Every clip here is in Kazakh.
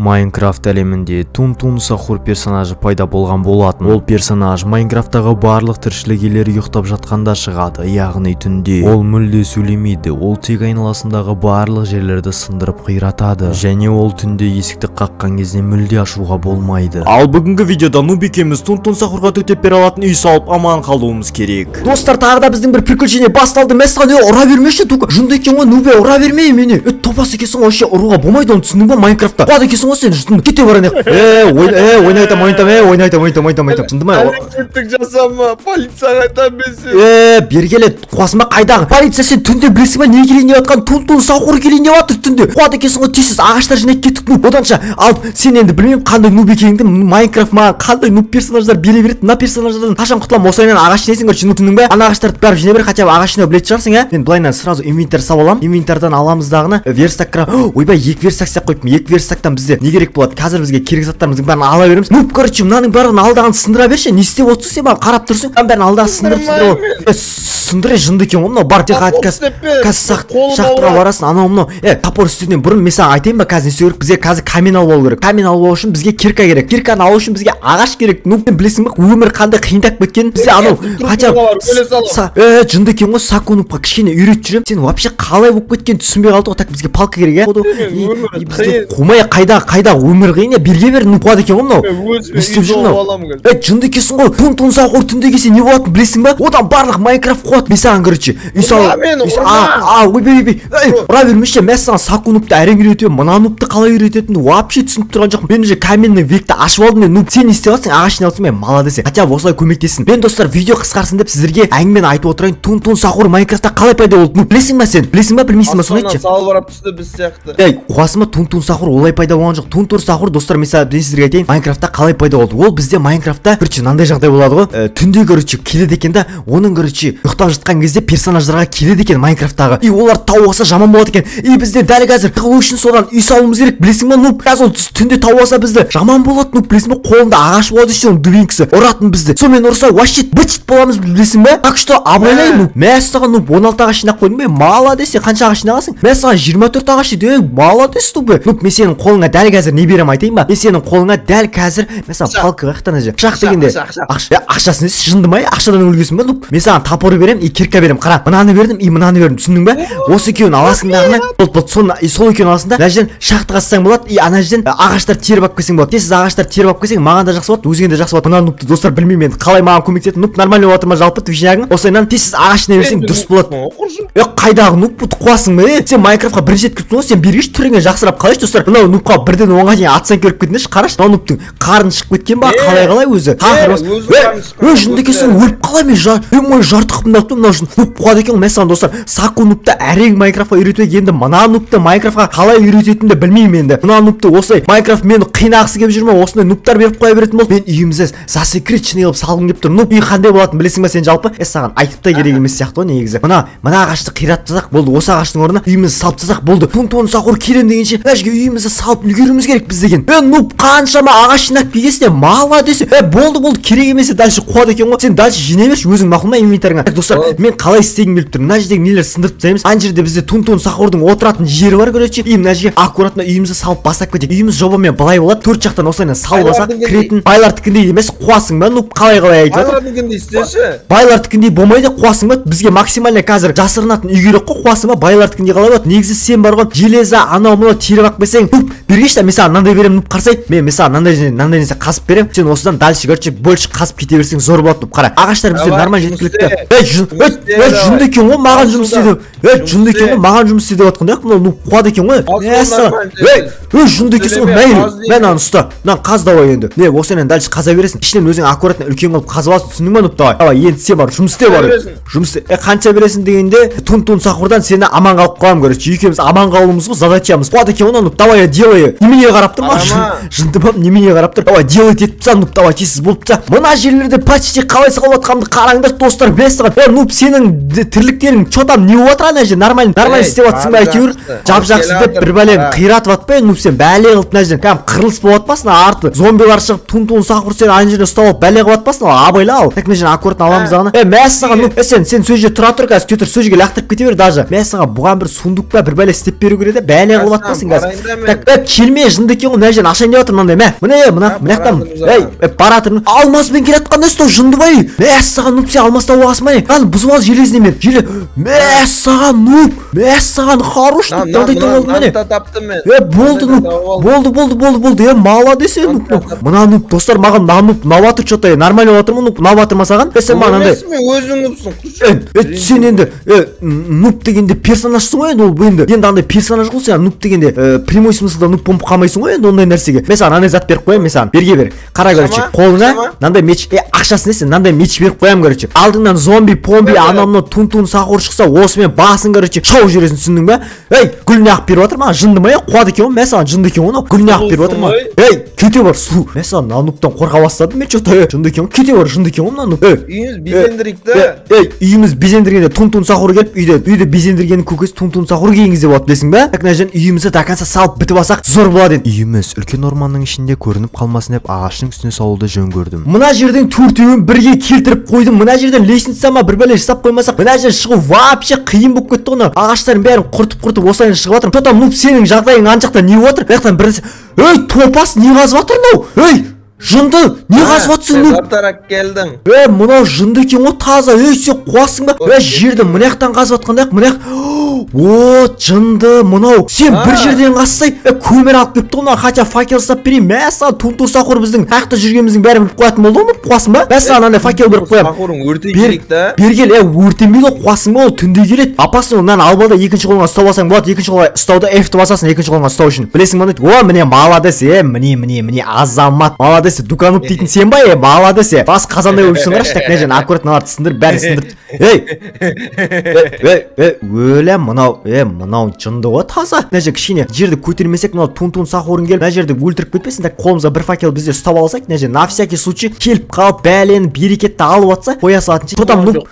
Майнкрафт әлемінде Тун-Тун Сахур персонажы пайда болған болатын. Ол персонаж Майнкрафттағы барлық тіршілік иелері ұйықтап жатқанда шығады, яғни түнде. Ол мүлде сөйлемейді, ол тек айналасындағы барлық жерлерді сындырып қиратады. Және ол түнде есікті қаққан кезде мүлде ашуға болмайды. Ал бүгінгі видеода Нубикеміз Тун-Тун Сахурға төтеп бере алатын үй салып аман қалуымыз керек. Достар, тағы да біздің бір приключение басталды. Мәссаған, ұра бермеші, жынды екен ғой, Нубе, ұра бермей мені. Топас екенсің ғой, вообще ұруға болмайды, оны түсіндің ба Майнкрафтта? Қуады екенсің ғой сен, жынды. Кете бар ана. Ойнайтам, ойнайтам. Жынды ма? Әрекеттік жасама, полицияға айтам мен сені. Бері келе, қуасың ба қайдағы? Полиция, сен түнде білесің ба не келейін деп жатқанын? Тун-Тун Сахур келейін деп жатыр түнде. Қуады екенсің ғой, тез ағаштар жинап кеттік, нуб. Оданша, ал сен енді білмеймін қандай нуб екеніңді, Майнкрафт маған қандай нуб персонаждар бере береді. Мына персонаждардан қашан құтыламын? Осылайынан ағаш жинайсың, короче, нуб, түсіндің бе? Ана ағаштарды бәрін жинай бер, хотя бы ағаш жинау білетін шығарсың, ә? Мен былайынан сразу инвентарь салып аламын. Инвентарьдан аламыз дағыны верстак кіра. Ойбай, екі верстак істеп қойыппын. Екі верстактан бізде не керек болады? Қазір бізге керек заттарымыздың бәрін ала береміз. Нуб, короче, мынаның бәрін алдаған сындыра берші. Не істеп отырсың сен, маған қарап тұрсың? Мынаның бәрін алдаған сындырып сындырып. Сындыра, жынды екен ғой мынау. Бар, тек қазір шахтаға барасың, анау мынау. Топор үстінен бұрын мен саған айтайын ба, қазір не істеу керек? Бізге қазір камень алып алу керек. Камень алып алу үшін бізге кирка керек. Кирканы алу үшін бізге ағаш керек. Нуб, сен білесің бе, өмір қандай қиындап кеткенін? Бізде анау хотя бы жынды екен ғой, Саку нубқа кішкене үйретіп жүремін. Сен вообще қалай болып кеткенін түсінбей қалдық ғой. Так, бізге палка керек, ә? Бізге қумай, қайда өмір қиын, берге бер, нуб, қуады екен ғой мынау. Не істеп жүр мынау? Жынды екенсің ғой. Тун-Тун Сахур түнде келсе не болатынын білесің ба? Одан барлық Майнкрафт қуады. Мен саған, короче, үй салып, ойбай, ұра бермеші, мен саған Саку нубты әрең үйретемін, мына нубты қалай үйрететінін вообще түсініп тұрған жоқпын. Мен уже каменный векті ашып алдым, мен нуб. Сен не істеп жатсың? Ағаш жинап жатсың, мен молодец. Хотя бы осылай көмектессін. Мен, достар, видео қысқарсын деп сіздерге әңгімені айтып отырайын. Тун-Тун Сахур Майнкрафтта қалай пайда болды? Нуб, білесің ба сен? Білесің ба, білмейсің ба, соны айтшы. Салбырап түсті біз сияқты. Ей, қуасың ба? Тун-Тун Сахур олай пайда болған жоқ. Тун-Тун Сахур, достар, мен сіздерге айтайын, Майнкрафтта қалай пайда болды? Ол бізде Майнкрафтта, короче, мынандай жағдай болады ғой. Түнде, короче, келеді екен да, оның, короче, ұйықтап жатқан кезде персонаждарға келеді екен Майнкрафттағы. И олар тауып алса жаман болады екен. И бізде дәл қазір қылу үшін содан үй салуымыз керек, білесің ба, нуб? Қазір ол түнде тауып алса бізді жаман болады, нуб, білесің ба? Қолында ағаш болады еще, оның дубинкасы. Ұратын бізді. Сонымен ұрса вообще быт боламыз, білесің ба? Так что абайлай, нуб. Мәссаған, нуб, 16 ағаш жинап қойдың ба? Молодец, сен қанша ағаш жинағансың? Мәссаған, 24 ағаш еді. Молодец, нуб. Нуб, мен сенің қолыңа дәл қазір не беремін айтайын ба? Мен сенің қолыңа дәл қазір, мәссаған, палка қаяқтан ана? Пышақ дегенде ақшасын несі, жынды ма? Ақшадан өлгенсің ба, нуб? Мен саған топор беремін и кирка беремін. Қара, мынаны бердім и мынаны бердім, түсіндің ба? Осы екеуін аласың дағыны, болды, соны сол екеуін аласың да, мына жерден шахта қазсаң болады, и ана жерден ағаштар теріп алып келсең болады. Тез ағаштар теріп алып келсең, маған да жақсы болады, өзіңе де жақсы болады. Мына нубты, достар, білмеймін енді қалай маған көмектеседі. Нуб, нормально болып жатыр ма жалпы движнягың? Осылайынан тез ағаш жинай берсең дұрыс болады. Қайдағы нуб, қуасың ба? Сен Майнкрафтқа бірінші рет кіріпсің ғой, сен бергеш түріңе жақсырап қалайшы, достар. Мынау нубқа бірден 10-ға дейін атсаң келіп кетіңдерші, қарашы, мынау нубтың қарны шығып кеткен ба, қалай қалай өзі? Жынды екенсің, өліп қалай мен, мой жарты қыпындап тұр мынау нуб қуады екен ғой. Мәссаған, достар, Саку нубты әрең Майнкрафтқа үйретуге, енді мына нубты Майнкрафтқа қалай үйрететінімді білмеймін енді. Мына нубты осылай Майнкрафт мені қинағысы келіп жүр ме, осындай нубтар беріп қоя беретін болды. Мен үйімізді засекреченный қылып салғым келіп тұр. Нуб, үй қандай болатынын білесің ба сен жалпы? Саған айтып та керек емес сияқты ғой негізі. Мына ағашты қиратып тастасақ болды, осы ағаштың орнына үйімізді салып тастасақ болды. Тун-Тун Сахур келем дегенше мына жерге үйімізді салып үлгеруіміз керек біз деген. Нуб, қаншама ағаш жинап келгенсің, молодец. Болды, болды, керек емес, дальше қуады екен ғой. Сен дальше жинай берші өзің, мақұл ма инвентарыңа? Достар, мен қалай істегім келіп тұр. Мына жердегі нелер сындырып тастаймыз. Ана жерде бізде Тун-Тун Сахурдың отыратын жері бар, короче. И мына жерге аккуратно үйімізді салып бастап кетейік. Үйіміз жобамен былай болады. Төрт жақтан осылайынан салып алсақ, кіретін байлардікіндей емес, қуасың ба? Нуб, қалай қалай айтып жатыр? Байлардікіндей істеші. Байлардікіндей болмайды, қуасың ба? Бізге максимально қазір жасырынатын үй керек қой, қуасың ба? Байлардікіндей қалай болады? Негізі сен бар ғой, железо анау мынау теріп алып келсең, нуб, бергеші, мен саған мынандай беремін, нуб, қарасай. Мен саған мынандай нәрсе қазып беремін. Сен осыдан дальше, короче, больше қазып кете берсең зор болады, нуб. Қара, ағаштар бізде нормально жеткілікті. Жынды екен ғой, маған жұмыс істе. Жынды екен ғой, маған жұмыс істе деп жатқандай, мынау нуб қуады екен ғой. Жынды екенсің ғой, мәйлі. Мә, мынаны ұста. Мынаны қаз давай енді. Не, осыдан дальше қаза бересің. Ішінен өзің аккуратно үлкен қылып қазып аласың, түсіндің ба, нуб? Давай. Давай, енді сен бар, жұмыс істе бар. Жұмыс істе. Қанша бересің дегенде, Тун-Тун Сахурдан сені аман қалып қаламын, короче. Екеуміз аман қалуымыз ғой, задачамыз. Қуады екен ғой, нуб. Давай, делай. Неменеге қарап тұр ма? Жынды ба, неменеге қарап тұр? Давай, делай етіп таста, нуб, давай, тез болып таста. Мына жерлерде почти қалай салып жатқанымды қараңдар, достар, білесіз ғой. Нуб, сенің тірліктерің чё там не болып жатыр ана жерде? Нормально, нормально істеп жатсың ба әйтеуір? Жап-жақсы деп бір бәлені қиратып атпай, нуб, сен бәле қылып мына жерден кәдімгі қырылыс болып жатпасын, арты зомбилар шығып Тун-Тун Сахур сені ана жерден ұстап алып бәле қылып жатпасын, абайла ал. Так, мына жерден аккуратно аламыз ағаны. Мәссаған, нуб, сен сол жерде тұра тұр қазір, тұр, сол жерге лақтырып кете бер даже. Мәссаған, бұған бір сундук па бір бәле істеп беру керек еді, бәле қылып жатпасын қазір. Так, келме. Берме, жынды екен ғой, мына жерден ашайын деп жатыр мынандай, мә. Міне, мына мына жақтан. Ей, бара жатырмын. Алмаспен келе жатқан несі, жынды ба, ей? Мәссаған, нуб, сен алмас тауып алғансың ба, не? Аны бұзып ал железный мен. Желе. Мәссаған, нуб. Мәссаған, хорош, нуб, мынандай тауып алдым, міне. Таптым мен. Е, болды, нуб. Болды, болды, болды, болды. Е, молодец, е, нуб. Мына нуб, достар, маған мына нуб ұнап жатыр, что-то. Нормально болып жатыр ма, нуб? Ұнап жатыр ма саған? Е, сен маған андай. Өзің нубсың. Е, сен енді, нуб дегенде персонажсың ғой енді, ол енді. Енді андай персонаж ғой сен, нуб дегенде, прямой смыслда нуб болып қалмайсың ғой енді ондай нәрсеге. Мен саған андай зат беріп қоямын, мен саған. Берге бер. Қара, короче, қолыңа мынандай меч, ақшасы несі, мынандай меч беріп қоямын, короче. Алдыңнан зомби, помби, анау мынау тун-тун сахур шықса, осымен басын, короче, шауып жібересің, түсіндің ба? Ей, гүл неғып беріп жатыр маған, жынды ма, е, қуады екен ғой, мә саған, жынды екен ғой мынау. Гүл неғып беріп жатыр маған. Ей, кете бар, су. Мә саған, мына нубтан қорқа бастадым мен что-то, жынды екен ғой, кете бар, жынды екен ғой мына нуб. Үйіміз безендірейік та. Ей, үйіміз безендіргенде тун-тун сахур келіп, үйде безендіргеннің көкесі тун-тун сахур келген кезде болады, білесің ба? Так, мына жерден үйімізді до конца салып бітіп алсақ, зор болады енді. Үйіміз үлкен орманның ішінде көрініп қалмасын деп ағаштың үстіне салуды жөн көрдім. Мына жерден төртеуін бірге келтіріп қойдым. Мына жерден лестница ма бір бәле жасап қоймасақ, мына жер шығу вообще қиын болып кетті ғой. Мына ағаштардың бәрін құртып-құртып осылай шығып жатырмын. Что там, нуб, сенің жағдайың ана жақта не болып жатыр? Мына жақтан бір нәрсе. Ей, топас, не қазып жатыр мынау? Ей, жынды, не қазып жатсың, нуб? Заттар келдім. Е, мынау жынды екен ғой, таза. Ей, сен қуасың ба? Е, жерді мына жақтан қазып жатқандай, мына жақ. О, жынды, мынау. Сен бір жерден қазсай, көмір алып келіпті ғой мынау. Хотя факел жасап берейін. Мә саған, тун-тун сахур біздің қаяқта жүргеніміздің бәрін біліп қоятын болды ғой, нуб, қуасың ба? Мә саған андай факел беріп қоямын. Сахурың өртей керек та. Бері кел, өртенбейді ғой, қуасың ба, ол түнде келеді. Апасын, мынаны алып ал да екінші қолыңа ұстап алсаң болады. Екінші қолға ұстауда F-ті басасың, екінші қолыңа ұстау үшін. Білесің ба? О, міне, молодец, міне, міне, міне, азамат. Молодец, дукануп дейтін сен ба, молодец. Бас қазандай болып жүрсің, қарашы, так, мына жерін аккуратно мыналарды сындырып, бәрін сындырып. Ей, ей, өлә, мынау, мынау жынды ғой, таза. Мына жер кішкене жерді көтермесек, мынау тун-тун сахурын келіп, мына жерді өлтіріп кетпесін. Так, қолымызға бір факел бізде ұстап алсақ, мына жер на всякий случай келіп қалып, бәлені берекетті алып атса, қоя салатын ше. Что там, нуб?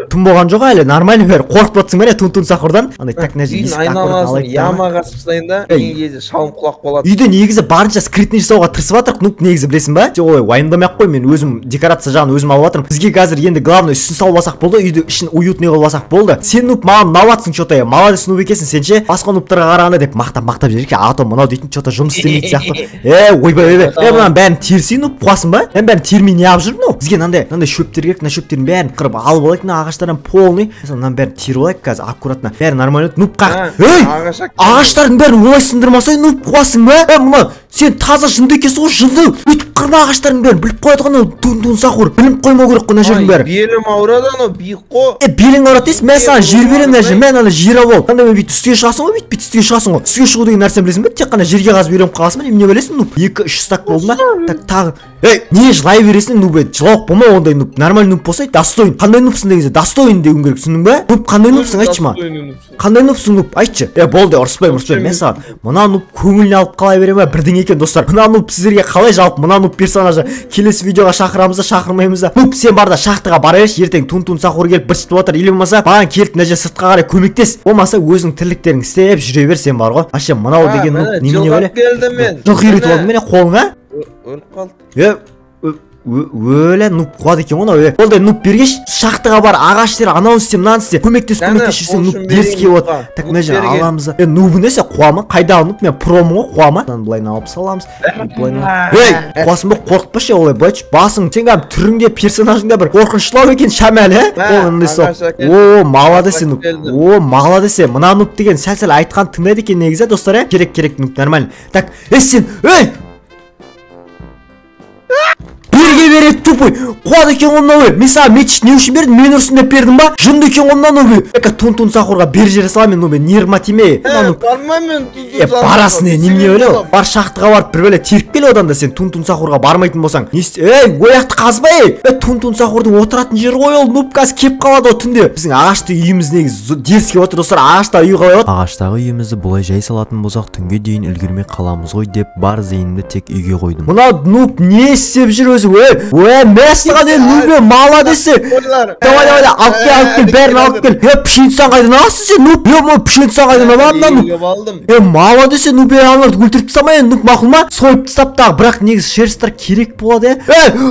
Түн болған жоқ әлі, нормально бәрі. Қорқып жатсың ба, не, тун-тун сахурдан? Андай, так, мына жерді Үйдің айналасын яма қасып тастайын да, Ей. келген кезде шалым құлап қалады. Үйде негізі барынша скрытный жасауға тырысып жатырық, нуб, негізі білесің ба? Сен олай уайымдамай ақ қой, мен өзім декорация жағын өзім алып жатырмын. Бізге қазір енді главное үстін салып алсақ болды, үйді ішін уютный қылып алсақ болды. Сен, нуб, маған ұнап жатсың что-то, молодец нуб екенсің сен ше. Басқа нубтарға қарағанда деп мақтап-мақтап жіберейік, а то мынау дейтін что-то жұмыс істемейтін сияқты. Ойбай, ойбай. Мынаның бәрін терсей, нуб, қуасың ба? Мынаның бәрін термей неғып жүр мынау? Бізге мынандай шөптер керек, мына шөптердің бәрін қырып алып алайық, мына ағаштардан полный. Мынаның бәрін теріп алайық қазір аккуратно. Бәрі нормально. Нуб, қақ. Ей! Ағаштардың бәрін олай сындырмасай, нуб, қуасың ба? Мына сен таза жынды екенсің ғой, жынды. Өйтіп қырма ағаштардың бәрін біліп қояды ғой анау тун-тун сахур. Біліп қоймау керек қой мына жердің бәрі. Белім ауырады, анау биік қой. Белің ауырады дейсің, мен саған жер беремін мына жерде. Мен ана жер алып ал. Андай бүйтіп үстіге шығасың ғой, бүйтіп үстіге шығасың ғой. Үстіге шығу деген нәрсені білесің бе? Тек қана жерге қазып үйреніп қаласың ба? Немене білесің, нуб? 2-3 стак болды ма? Так, тағы. Ей, не жылай бересің, нуб? Жылауық болма ондай нуб. Нормальный нуб болса, достоин. Қандай нубсың деген кезде достоин деуің керек, түсіндің ба? Нуб, қандай нубсың, айтшы маған. Қандай нубсың, нуб, айтшы. Болды, ұрыспаймын, ұрыспаймын. Мен саған мына нуб көңіліне алып қалай бере ма, бірдеңе екен, достар. Мына нуб сіздерге қалай жалпы мына нуб персонажы келесі видеоға шақырамыз да, шақырмаймыз да? Нуб, сен бар да шахтаға бара берші, ертең тун-тун сахур келіп бір шытып жатыр, или болмаса маған келіп мына жер сыртқа қарай көмектес. Болмаса өзің тірліктеріңді істеп жүре бер сен бар ғой. Вообще мынау деген нуб немене бәле? Келдім мен. Жылқы үйретіп алдың мені қолыңа? Өліп қалды. Өлә, нуб қуады екен ғой мынау. Болды, нуб, бергеш, шахтаға бар, ағаш тер, анауын істе, мынаны істе. Көмектес, көмектес жүрсең, нуб дерзкий болады. Так, мына жерін аламыз. Нубы несі, қуа ма? Қайдағы нуб? Мен промын ғой, қуа ма? Мынаны былайынан алып саламыз. Былайынан. Ей, қуасың ба? Қорқытпашы олай, былайшы. Басың, сен кәдімгі түріңде, персонажыңда бір қорқыныштылау екен шамалы, ә? О, молодец нуб. О, молодец. Мына нуб деген сәл-сәл айтқан тыңдайды екен негізі, достар, ә? Керек, керек нуб, нормально. Так, сен, ей! Берге береді тупой. Қуады екен ғой мынау. Мен саған меч не үшін бердім? Мен ұрсын деп бердім ба? Жынды екен ғой мынау нуб. Эка тун-тун сахурға бер жібере саламын мен нуб. Нервыма тиме. Бармаймын мен тун-тун сахурға. Барасың, немене бәле? Бар шахтаға барып бір бәле теріп кел одан да сен тун-тун сахурға бармайтын болсаң. Не істе? Ей, ояқты қазба, ей. Тун-тун сахурдың отыратын жері ғой ол. Нуб қазір келіп қалады ғой түнде. Біздің ағашты үйіміз негізі дерзкий отыр, достар. Ағашта үй қалай болады? Ағаштағы үйімізді бұлай жай салатын болсақ, түнге дейін үлгермей қаламыз ғой деп бар зейінімді тек үйге қойдым. Мына нуб не істеп жүр өзі? Ой, мәссаған, нуб, молодец. Давай, давай, алып кел, алып кел, бәрін алып кел. Пшеницаны қайдан аласың сен, нуб? Пшеницаны қайдан аламын мына нуб? Молодец, нуб, аналарды өлтіріп тастама, нуб, мақұл ма? Сойып тастап тағы, бірақ негізі шерсттер керек болады,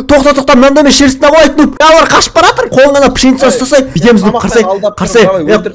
Тоқта, тоқта, мынандай мен шерстін алайық, нуб. Олар қашып бара жатыр. Қолыңа ана пшеница ұстасай, бүйтеміз, нуб, қарсай, қарсай.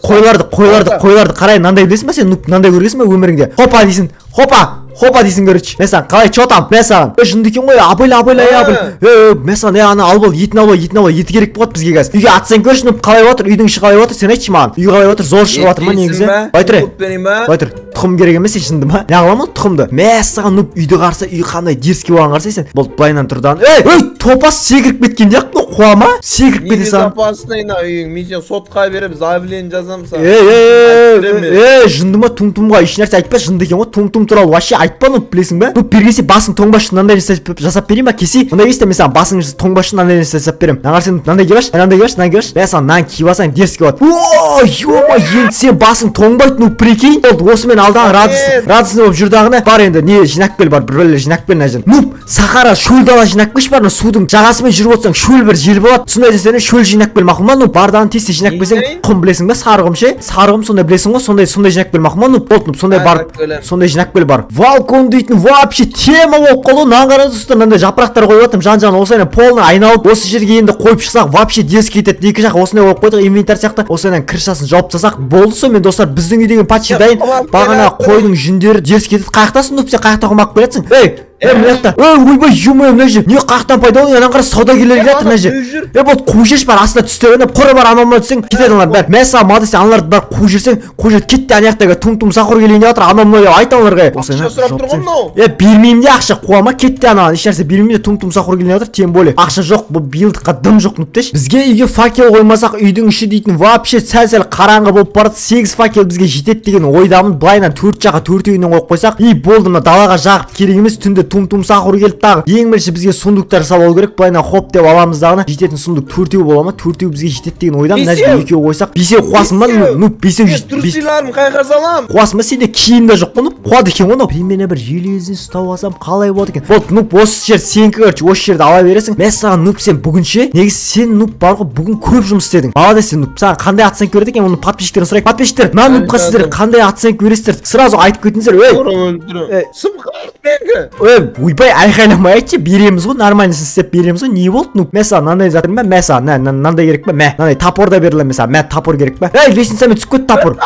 Қойларды, қойларды, қойларды қарай, мынандай білесің ба сен, нуб, мынандай көргенсің ба өміріңде? Хопа дейсің. Хопа, хопа дейсің, короче. Мә саған, қалай, че там? Мә саған. Е, жынды екен ғой, абайла, абайла, абайла. Е, мә саған, е, ана алып ал, етін алып ал, етін алып ал, еті керек болады бізге қазір. Үйге атсаң көрші, нұп, қалай отыр, үйдің іші қалай отыр, сен айтшы маған. Үй қалай отыр, зор шығып жатыр ма негізі? Былай тұр, былай тұр. Тұқым керек емес, жынды ма? Не қыламын тұқымды? Мә саған, нұп, үйді қараса, үй қандай дерзкий болған қарасай сен. Болды, былайынан тұрдан. Ей, ей, топас секіріп кеткен де, қуа ма? Секіріп кете саған. Небезопасный мына үйің. Мен сені сотқа беріп, заявление жазамын саған. Ей, ей, ей, жынды ма, тум-тумға еш нәрсе айтпа, жынды екен ғой, тум-тум туралы вообще айтпа, нұп, білесің бе? Нұп, бергесе басың тоңбашы мынандай жасап берейін ба? Кесе, мындай кесе, мен саған басың тоңбашы мынандай нәрсе жасап беремін. Мына қарасаң, мынандай киіп алшы, мынандай киіп алшы, мынандай киіп алшы. Мә саған нан киіп алсаң дерзкий болады. О, ё-моё, енді сен басың тоңбайды, нұп, прикинь. Болды, осымен алдағы радостный болып жүр дағыны. Бар енді, не жинап кел, бар, бір бәле жинап кел мына жерден. Нұп, Сахара шөл дала жинап келші, бар, судың жағасымен жүріп отырсаң, шөл бір жер болады. Сондай десең, шөл жинап кел, мақұл ма? Нұп, бардағын тез тез жинап келсең, құм білесің бе? Сары құм ше? Сары құм сондай білесің ғой, сондай сондай жинап кел, мақұл ма? Нұп, болды, нұп, сондай бар, сондай жинап кел бар. Балкон дейтін вообще тема болып қалды. Мынаны қараңыз, достар, мынандай жапырақтар қойып жатырмын, жан-жағын осылай полный айналып, осы жерге енді қойып шықсақ, вообще дерзкий кетеді. Екі жақ осындай қойып қойдық, инвентарь сияқты. Осылайынан крышасын жауып тастасақ, болды. Сонымен, достар, біздің үй деген почти дайын. Бағана қойдың жүндері дерзкий кетеді. Қаяқтасың, нұп, сен қаяқта құмап келатсың? Ей, ей, мына жақта. Ей, ойбай, ё-моё, мына жер. Не қаяқтан пайда болды? Анан қара, саудагерлер келе жатыр мына жер. Е, болды, қуып жіберші бар, астына түсті. Ана қора бар, анау мынау десең, кетеді аналар бәрі. Мә саған, молодец, аналарды бәрі қуып жіберсең, қуып жіберіп кетті. Ана жақтағы тум-тум сахур келейін деп жатыр, анау мынау деп айт аналарға. Ақша сұрап тұр ғой мынау. Е, бермеймін де ақша, қуа ма, кетті анаған. Ешнәрсе бермеймін де, тум-тум сахур келейін деп жатыр, тем более. Ақша жоқ, бұл биылдыққа дым жоқ, нүп деші. Бізге үйге факел қоймасақ, үйдің іші дейтін вообще сәл-сәл қараңғы болып барады. 8 факел бізге жетеді деген ойдамын. Былайынан төрт жаққа төртеуінен қойып қойсақ, и болды, мына далаға жағып керек емес. Түнде тум-тум сахур келіп тағы. Ең бірінші бізге сундуктар жасап алу керек. Былайынан хоп деп аламыз дағыны. Жететін сундук төртеу бола ма? Төртеу бізге жетеді деген ойдамын. Мына жерге екеу қойсақ, бесеу қуасың ба? Ну, бесеу Труселарым қайға салам? Қуасың ба? Сенде киім де жоқ қой, ну, қуады екен ғой, ну. Примерно бір железін ұстап алсам қалай болады екен? Болды, нуп, осы жер сенікі, короче, осы жерді ала бересің. Мә саған, нуп, сен бүгінше, негізі сен, нуп, бар ғой, бүгін көп жұмыс істедің. Молодец сен, нуп. Саған қандай оценка береді екен? Оны подписчиктерден сұрайық. Подписчиктер, мына нупқа сіздер қандай оценка бересіздер? Сразу айтып кетіңіздер. Ей, ей, ойбай, айқайламай айтшы, береміз ғой, нормально істеп береміз ғой. Не болды, нуп? Мә саған мынандай зат берейін ба? Мә саған, мынандай керек па? Мә, мынандай топор да беріледі мә саған. Мә, топор керек па? Ей, лестницамен түсіп кетті топор.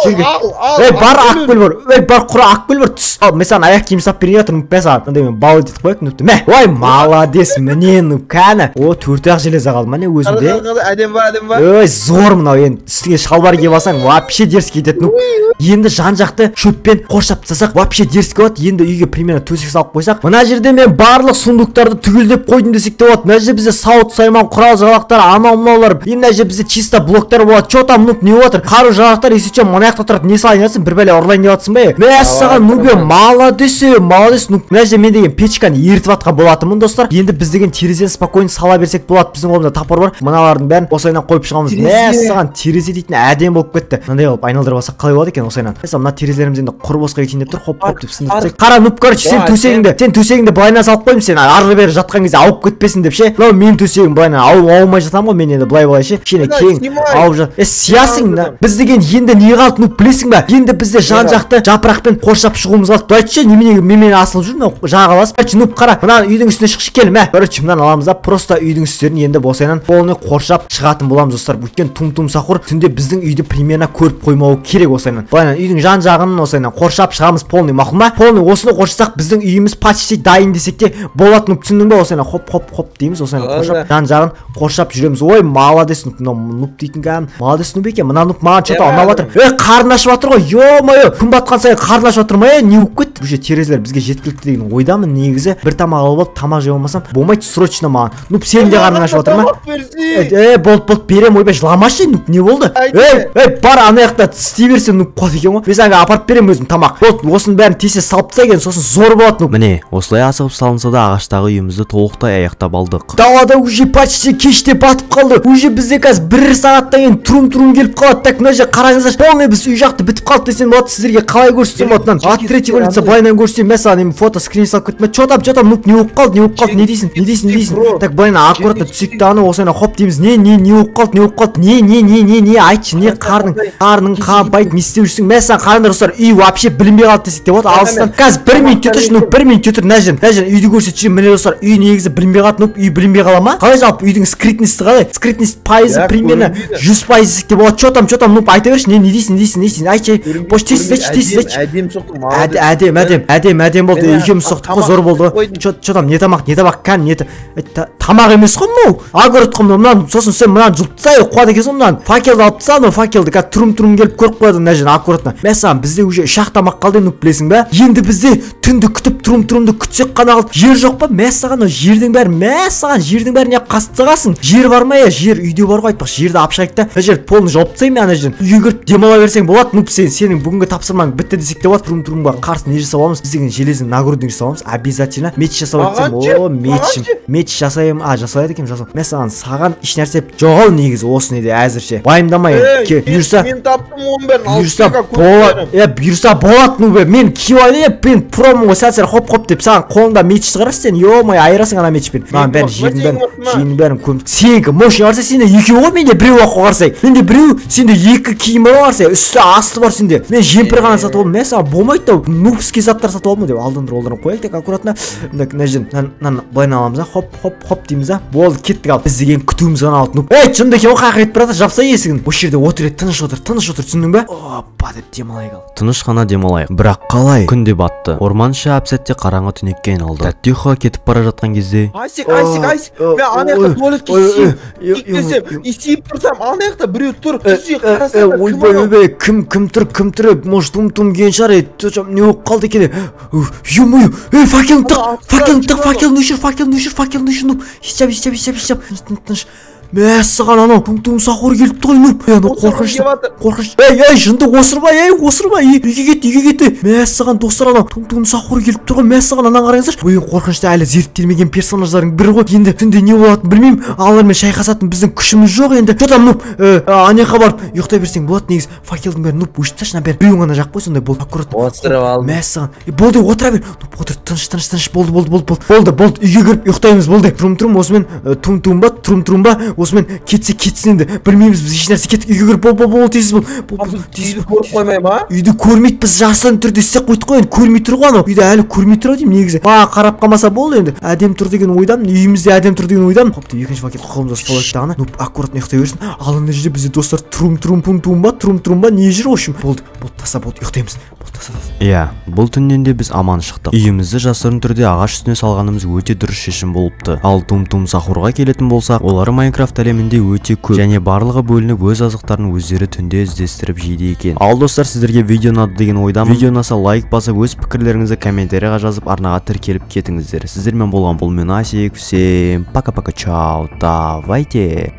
Ей, бар, ақ бар. Ей, бар, құра ақ бар, түс. Ал, мен саған аяқ киім сап берейін жатырмын, мә саған. Мынандай мен бал етіп қояйық, нупты. Мә, ой, молодец, міне, нуп, кәні. О, төрт ақ железо қалды ма, не өзімде? Әдем ба, әдем ба? Ой, зор мынау, енді үстіңе шалбар киіп алсаң, вообще дерзкий кетеді, нуп. Енді жан-жақты шөппен қоршап тастасақ, вообще дерзкий болады. Енді үйге примерно төсек салып қойсақ, мына жерде мен барлық сундуктарды түгелдеп қойдым десек те болады. Мына жерде бізде сауыт, сайман, құрал жарақтар, анау мынаулар. Енді мына жерде бізде чисто блоктар болады. Че там, нуп, не отыр? Қару жарақтар есепше мына жақта тұрады. Не салайын жатсың? Бір бәле ұрлайын деп жатсың ба? Мә саған, нубе, молодец, молодец, нуб. Мына жерде мен деген печканы ерітіп жатқан болатынмын, достар. Енді біз деген терезені спокойно сала берсек болады. Біздің қолымызда топор бар. Мыналардың бәрін осылайынан қойып шығамыз. Мә саған, терезе дейтін әдемі болып кетті. Мынандай қылып айналдырып алсақ қалай болады екен осылайынан? Мысалы, мына терезелеріміз енді құр босқа кетейін деп тұр. Хоп хоп деп сындырып тастайық. Қара, нуб, короче, сен төсегіңді былайынан салып қойдым, сен ары бері жатқан кезде ауып кетпесін деп ше. Мынау менің төсегім, былайынан аумай жатамын ғой мен енді былай былай ше. Кішкене кең ауып жат. Е, сиясың да. Біз деген енді не қалды, нуб, білесің ба? Енді бізде жан жақты жапырақпен қоршап шығуымыз қалды. Былай ше, немене менімен асылып жүр мынау жағаласып. Короче, нуб, қара, мына үйдің үстіне шықшы, кел, мә. Короче, мынаны аламыз да, просто үйдің үстерін енді босайынан полный қоршап шығатын боламыз, достар. Өйткені тум-тум сахур түнде біздің үйді примерно көріп қоймауы керек осылайынан. Былайынан үйдің жан жағын осылайынан қоршап шығамыз полный, мақұл ма? Полный осыны қоршасақ, біздің үйіміз почти дайын десек те болады, нуб, түсіндің ба? Осылайынан хоп хоп хоп дейміз, осылайынан қоршап, жан жағын қоршап жүреміз. Ой, молодец, нуб, мынау нуб дейтін кәдімгі молодец нуб екен. Мына нуб маған что-то ұнап жатыр. Ей, қарны ашып жатыр ғой, ё-моё, күн батқан сайын қарны ашып жатыр ма, е, не болып кетті? Уже терезелер бізге жеткілікті деген ойдамын. Негізі бір тамақ алып алып тамақ жеп алмасам болмайды срочно маған. Нуб, сенің де қарның ашып жатыр ма? Е, болды, болды, берем, ойбай, жыламашы, нуб, не болды? Ей, ей, бар, ана жақта істей берсең, нуб, қуады екен ғой. Мен саған апарып беремін өзім тамақ. Болды, осының бәрін тез салып тастайық енді, сосын зор болады, нуб. Міне, осылай асығып салынса да ағаштағы үйімізді толықтай аяқтап алдық. Далада уже почти кеште батып қалды. Уже бізде қазір бір сағаттан кейін трум-трум келіп қалады. Так, мына жерге қараңыздаршы, полный біз үй жақты бітіп қалды десем болады. Сіздерге қалай көрсетсем болады? Мынаны от третьего лица былайынан көрсетсем, мә саған енді фото скрин салып кеттім. Че там, че там, нуб, не болып қалды, не болып қалды, не дейсің, не дейсің, не дейсің? Так, былайынан аккуратно түсейік те, аны осылайынан хоп дейміз. Не, не, не болып қалды, не болып қалды, не, не, не, не, не, айтшы, не қарның қанбайды, не істеп жүрсің? Мә саған, қараңдар, достар, үй вообще білінбей қалды десек те болады алыстан. Қазір бір минут тұршы, нуб, бір 1 минут тұр, мына жерден үйді көрсетші. Міне достар, үй негізі білінбей қалады. Нуб, үй білінбей қала ма? Қалай жалпы үйдің скрытності қалай? Скрытность пайызы примерно 100% деп болады. Че там, че там, нуб, айта берші, не дейсің, не дейсің, айтшы. Бош, тез, тез, тез. Әдем соқтым. Әдем, әдем, әдем, әдем болды. Екеуміз соқтық қой, зор болды. Че там, не тамақ, не тамақ, кән, не тамақ емес қой мынау. Огород қой мынау. Мынаны сосын сен мынаны жұлып тастай, қуады екенсің мынаны. Факелді алып таста, анау факелді қазір трум-трум келіп көріп қояды мына жерін аккуратно. Мәссаған, бізде уже 3-ақ тамақ қалды, нуб, білесің бе? Енді бізде түнді күтіп, трум-трумды күтсек қана қалды. Жер жоқ па? Мәссаған, анау жердің бәрі, мәссаған, жердің бәрін неғып қасып тастағансың? Жер бар ма, я? Жер үйде бар ғой, айтпақшы, жерді алып шығайық та. Мына жерді полный жауып тастаймын мен ана жерін. Үйге кіріп демала берсең болады, нуб, сен, сенің бүгінгі тапсырмаң бітті десек те болады. Трум-трумға қарсы не жасап аламыз? Біз деген железный нагрудник жасап аламыз, обязательно. Меч жасап айтсам, о, меч, меч жасаймын. А, жасайды екенмін, жасап. Мәссаған, саған еш нәрсе жоқ ау негізі осы неде әзірше. Уайымдамай, бұйырса, мен таптым оның бәрін. Бұйырса болады. Е, бұйырса болады, нуб. Мен киіп алайын, мен промын ғой, сәл-сәл хоп-хоп деп саған қолыңда меч шығарасың сен, ё-моё, айырасың ана мечпен. Мынаның бәрін, жердің бәрін, жиынның бәрін көміп. Сенікі мощный қараса, сенде екеу ғой, менде біреу ақ қой қарасай. Менде біреу, сенде екі киім бар ғой қарасай, үсті асты бар сенде. Мен жемпір ғана сатып алдым, мәссаған, болмайды да, нубский заттар сатып алдым деп алдындырып алдырып қояйық тек аккуратно. Мына жерден мынаны былай аламыз да, хоп хоп хоп дейміз да. Болды, кеттік ал. Біз деген күтуіміз ғана қалды. Нуб. Ей, жынды екен ғой, қаяққа кетіп бара жатыр, жапса есігін. Осы жерде отыр еді, тыныш отыр, тыныш отыр, түсіндің бе? Опа деп демалайық ал. Тыныш қана демалайық. Бірақ қалай? Күн де батты. Орман іші әп-сәтте қараңғы түнекке айналды. Тәтті ұйқыға кетіп бара жатқан кезде Асик, Асик, Асик, мен ана жақта туалетке сиіп, сиіп тұрсам, ана жақта біреу тұр, түсі қарасам, ойбай, ойбай, кім, кім тұр, кім тұр, может, тум-тум келген шығар, не болып қалды екен? Ё-моё, ей, факелін тық, факелін тық, факелін өшір, факелін өшір, факелін өшір, нуб, еш жап, еш жап, еш жап, еш жап, тыныш. Мәссаған, анау тум-тум сахур келіп тұр ғой, нуб. Ей, анау қорқынышты, қорқынышты. Ей, ей, жынды осырма, ей, осырма, ей, үйге кет, үйге кет. Мәссаған, достар, анау тум-тум сахур келіп тұр ғой, мәссаған, ананы қараңыздаршы. Ой, қорқынышты әлі зерттелмеген персонаждардың бірі ғой. Енді түнде не болатынын білмеймін. Алармен шайқасатын біздің күшіміз жоқ енді. Че там, нуб, ана жаққа барып ұйықтай берсең болады негізі. Факелдің бәрін, нуб, өшіріп тасташы, мына бәрін. Біреуін ғана жағып қой, сондай болды. Аккуратно. Отырып алдым. Мәссаған. Болды, отыра бер. Нуб, отыр, тыныш, тыныш, тыныш. Болды, болды, болды, болды. Болды, болды, үйге кіріп ұйықтаймыз, болды. Трум-трум, осымен тум-тум ба, трум-трум ба, осымен кетсе кетсін енді. Білмейміз біз еш нәрсе, кеттік үйге кіріп, бол, бол, бол, тез бол. Бол, бол, тез Үйді көріп қоймай ма? Үйді көрмейді, біз жасырын түрде істеп қойдық қой енді, көрмей тұр ғой анау. Үйді әлі көрмей тұр ау деймін негізі. Маған қарап қалмаса болды енді. Әдем тұр деген ойдамын, үйімізде әдем тұр деген ойдамын. Хоп, екінші пакет қолымызда ұстап алайық дағыны. Нуб, аккуратно ұйықтай берсін. Ал ана жерде бізде достар трум-трум, пум-пум ба, трум-трум ба, не жүр, в общем. Болды, болды, таста, болды, ұйықтаймыз. Болды, таста, таста. Иә, бұл түннен де біз аман шықтық. Үйімізді жасырын түрде ағаш үстіне салғанымыз өте дұрыс шешім болыпты. Ал тум-тум сахурға келетін болсақ, олар Майнкрафт әлемінде өте көп және барлығы бөлініп өз азықтарын өздері түнде іздестіріп жейді екен. Ал достар, сіздерге видео ұнады деген ойдамын. Видео ұнаса лайк басып, өз пікірлеріңізді комментарияға жазып, арнаға тіркеліп кетіңіздер. Сіздермен болған бұл мен Асик. Всем пока-пока, чао, давайте.